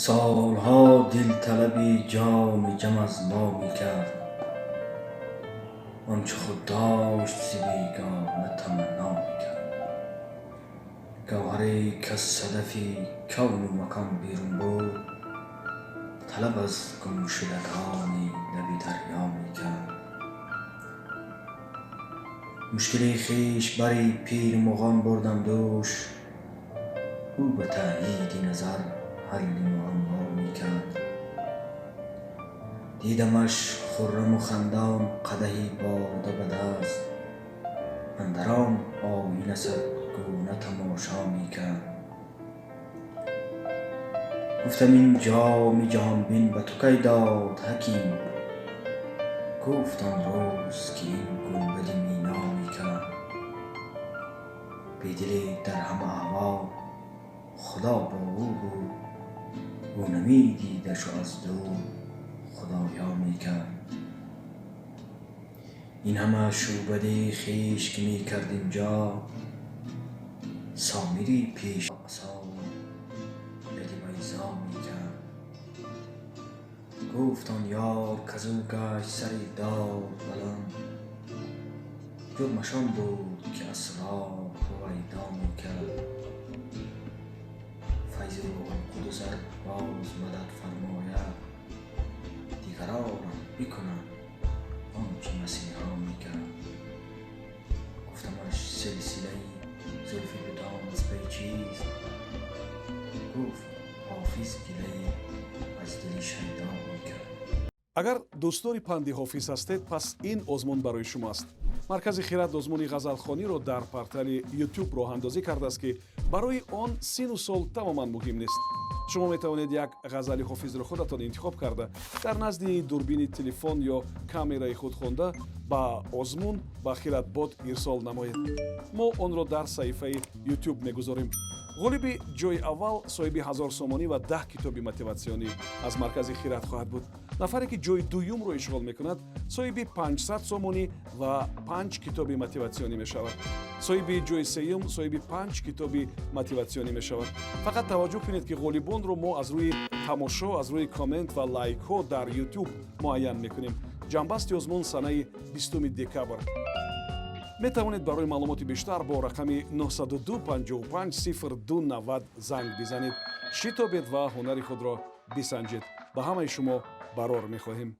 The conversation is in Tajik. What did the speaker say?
Солҳо дил талаби ҷоми ҷам аз мо мекард, он чӣ худ дошт, зи бегона таманно мекард. Гавҳаре каз садафи кавну макон берун буд, талаб аз гумшудагони лаби дарё мекард. Мушкили хеш бари пири муғон бурдам дӯш, ӯ ба таъйиди назар ҳалли муаммо мекард. Дидамаш хурраму хандон, қадаҳи бода ба даст, андар он оина садгуна тамошо мекард. Гуфтам: «Ин ҷоми ҷаҳонбин ба ту кай дод ҳаким?» Гуфт: «Он рӯз, ки ин гунбади мино мекард». Бедиле дар ҳама аҳвол Худо бо ӯ буд, ӯ намедидашу аз дур худоё мекард. Ин ҳама шӯъбадаи хеш, ки мекард инҷо, Сомирӣ пеши асову яди байзо мекард. Гуфт он ёр, казу гашт сари дод баланд, ҷурмаш он буд, ки асрор ҳувайдо мекард. Файзи Рӯҳулқудус ар боз мадад фармояд, дигаронам бикунад он чӣ Масеҳо мекард. Гуфтамаш: «Силсилаи зулфи бутон аз пай чист?» Гуфт: «Ҳофиз гилае аз дили шайдо мекард». Агар дӯстдори панди Ҳофиз ҳастед, пас ин озмун барои шумо аст. Маркази Хирад озмуни ғазалхониро дар портали YouTube роҳандозӣ кардааст, ки барои он сину сол тамоман муҳим нест. Шумо метавонед як ғазали Ҳофизро худатон интихоб карда, дар назди дурбини телефон ё камераи худ хонда, ба озмун ба Хиратбот ирсол намоед. Мо онро дар саҳифаи YouTube мегузорем. Ғолиби ҷои аввал соҳиби 1000 сомонӣ ва 10 китоби мотиватсионӣ аз маркази Хират хоҳад буд. Нафаре, ки ҷои дуюмро ишғол мекунад, соҳиби 500 сомонӣ ва панҷ китоби мотиватсионӣ мешавад. Соҳиби ҷои сеюм соҳиби панҷ китоби мотиватсионӣ мешавад. Фақат таваҷҷӯҳ кунед, ки ғолибонро мо аз рӯи тамошо, аз рӯи коммент ва лайкҳо дар YouTube муайян мекунем. Ҷамъбасти озмун санаи 20 декабр. Метавонед барои маълумоти бештар бо рақами 902 55 02 90 занг бизанед. Шитобед ва ҳунари худро бисанҷед. Ба ҳамаи шумо барор мехоҳем.